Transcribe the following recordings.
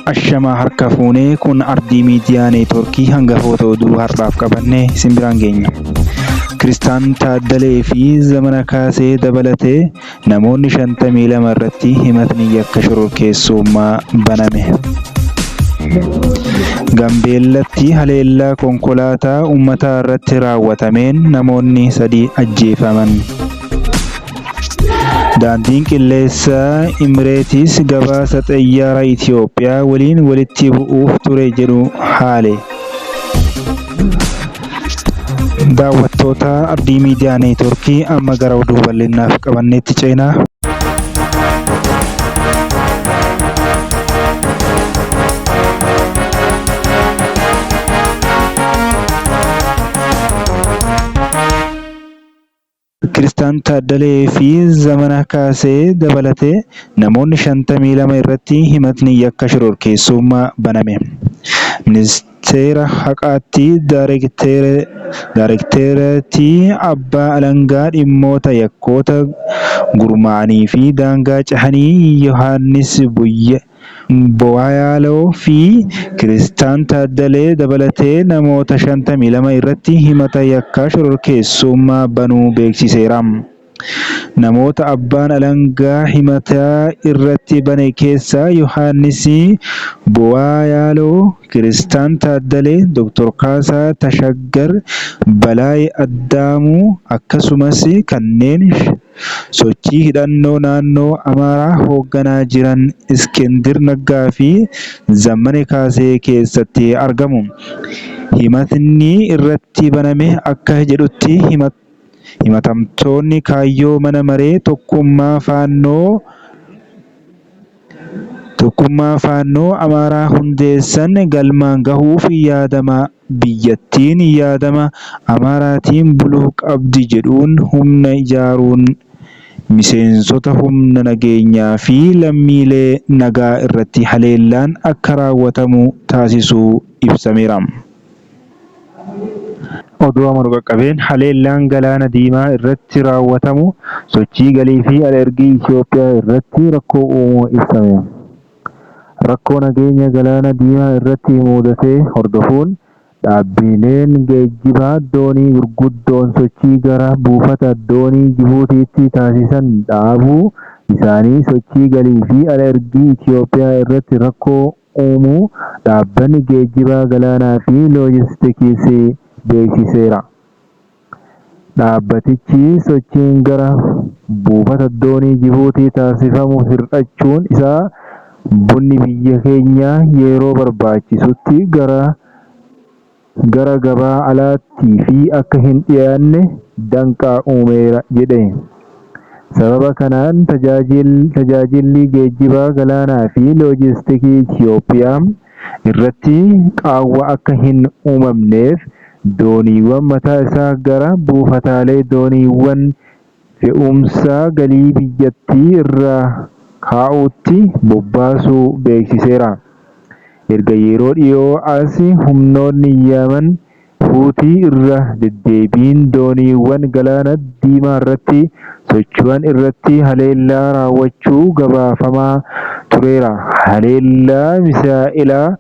Ashamaa harka fuunee kun Ardii Miidiyaa Neetwoorkii hangafoota oduu har'aaf qabannee isin biraan geenya. Kiristaan Taaddalee fi Zamana Kaasee dabalatee namoonni 52 irratti himatni yakka shororkeessummaa baname. Gambeellatti haleellaa konkolaataa uummataa irratti raawwatameen namoonni 3 ajjeefaman. Daandiin Qilleensaa Imireetis gabaasa xayyaara Itoophiyaa waliin walitti bu'uuf ture jedhu haale. Daawwattoota Ardii Miidiyaa Neetwoorkii amma gara oduu bal'innaaf qabanneetti ceenaa. Kiristaan Taaddalee fi Zamana Kaasee dabalatee namoonni 52 irratti himatni yakka shororkeessummaa baname. Ministeera Haqaatti Daarekteereetii Abbaa Alangaa dhimmoota yakkoota gurmaa'anii fi daangaa cehanii Yohaannis Booyaaloo fi Kiristaan Taaddalee dabalatee namoota 52 irratti himata yakkaa shororkeessummaa banuu beeksiseera. Namoota abbaan alangaa himata irratti bane keessaa Yohaannis Booyaaloo, Kiristaan Taaddalee, Dr. Kaasaa Tashaggar, Balaay Addaamuu akkasumas kanneen sochii hidhannoo naannoo Amaaraa hoogganaa jiran Iskindir Naggaa fi Zammane Kaasee keessatti argamu. Himatni irratti baname akka jedhutti himatamtoonni kaayyoo mana maree tokkummaa faannoo Tokkummaa Faannoo Amaaraa hundeessan galmaan gahuuf yaadama biyyattiin yaadama Amaaraatiin buluu qabdi jedhuun humna ijaaruun miseensota humna nageenyaa fi lammiilee nagaa irratti haleellaan akka raawwatamu taasisuu ibsameera. Oduu amma nu qaqqabeen haleellaan Galaana Diimaa irratti raawwatamu sochii galii fi al-ergii Itoophiyaa irratti rakkoo uumuu ibsame. Rakkoo nageenya Galaana Diimaa irratti muudate hordofuun dhaabbileen geejjibaa doonii gurguddoon sochii gara buufata doonii Jibuutiitti taasisan dhaabuu isaanii sochii galii fi al-ergii Itoophiyaa irratti rakkoo uumuu Dhaabbanni Geejjibaa Galaanaa fi Loojistikiisii beeksiseera. Dhaabbatichi sochiin gara buufata doonii Jibuutii taasifamu hir'achuun isaa bunni biyya keenyaa yeroo barbaachisutti gara gara gabaa alaattiif akka hin dhiyaanne danqaa uumeera jedhe. Sababa kanaan tajaajilli geejjibaa galaanaa fi loojistikii Itiyoophiyaa irratti qaawwa akka hin uumamneef dooniiwwan mataa isaa gara buufataalee dooniiwwan fe'umsaa galii biyyattii irra kaa'uutti bobbaasuu beeksiseera. Erga yeroo dhiyoo as humnoonni Yaman Huutii irra deddeebiin dooniiwwan Galaana Diimaarratti socho'an irratti haleellaa raawwachuu gabaafamaa tureera. Haleellaa misaa'elaa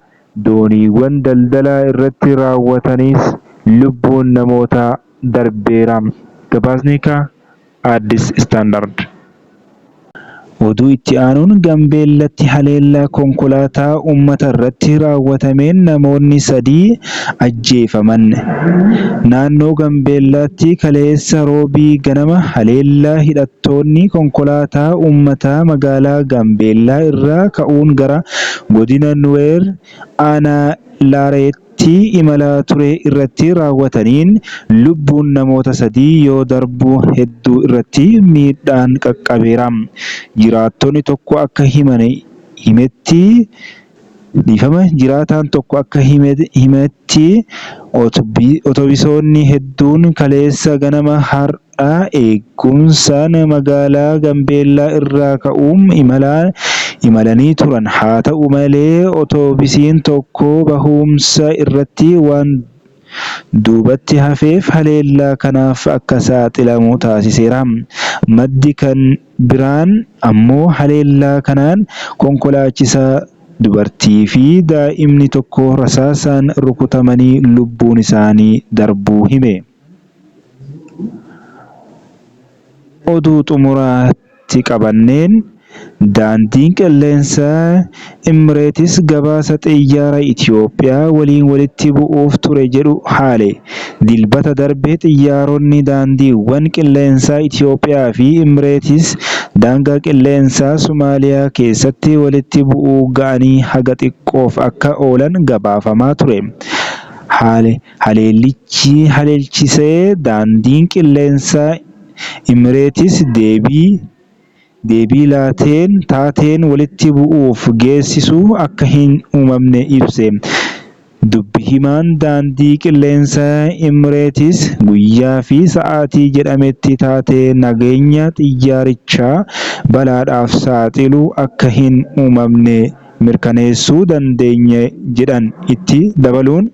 dooniiwwan daldalaa irratti raawwataniis lubbuun namootaa darbeera. Gabaasni Addis Standard. Oduu itti aanuun Gambeellatti haleellaa konkolaataa uummatarratti raawwatameen namoonni 3 ajjeefaman. Naannoo Gambeellaatti kaleessa Roobii ganama haleellaa hidhattoonni konkolaataa uummataa magaalaa Gaambeellaa irraa ka'uun gara godina Nuweer aanaa Laareetti imalaa ture irratti raawwataniin lubbuun namoota 3 yoo darbu hedduu irratti miidhaan qaqqabeera. Jiraattonni tokko akka himetti dhiifama jiraataan tokko akka himetti otobisoonni hedduun kaleessa ganama har'a eegumsaan magaalaa Gambeellaa irraa ka'uun imalanii turan. Haa ta'u malee otobisiin tokko bahumsa irratti waan duubatti hafeef haleellaa kanaaf akka saaxilamu taasiseera. Maddi kan biraan ammoo haleellaa kanaan konkolaachisaa dubartii fi daa'imni tokko rasaasaan rukutamanii lubbuun isaanii darbuu hime. Oduu xumuraatti qabanneen daandiin qilleensaa Imireetis gabaasa xiyyaara Itoophiyaa waliin walitti bu'uuf ture jedhu haale. Dilbata darbe xiyyaaronni daandiiwwan qilleensaa Itoophiyaa fi Imireetis daangaa qilleensaa Somaaliyaa keessatti walitti bu'uu ga'anii haga xiqqoof akka oolan gabaafamaa ture. Haleellichi haleelchisee daandiin qilleensaa Imireetis deebii laateen taateen walitti bu'uuf geessisu akka hin uumamne ibse. Dubbi himaan daandii qilleensaa Imireetis guyyaa fi sa'aatii jedhametti taatee nageenya xiyyaarichaa balaadhaaf saaxilu akka hin uumamne mirkaneessuu dandeenye jedhan. Itti dabaluun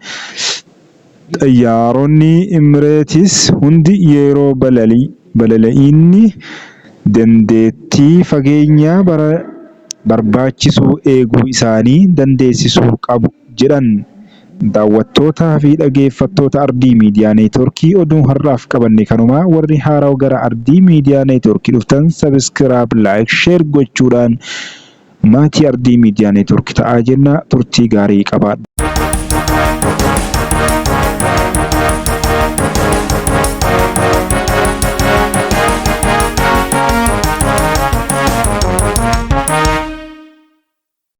xiyyaaronni Imireetis hundi yeroo balali'anii dandeettii fageenya barbaachisu eeguu isaanii dandeessisuu qabu jedhan. Daawwattootaa fi dhaggeeffattoota Ardii Miidiyaa Neetwoorkii, oduun har'aaf qabanne kanumaa. Warri haaraa gara Ardii Miidiyaa Neetwoorkii dhuftan subscribe, like, share gochuudhaan maatii Ardii Miidiyaa Neetwoorkii ta'aa jenna. Turtii gaarii qabaadha.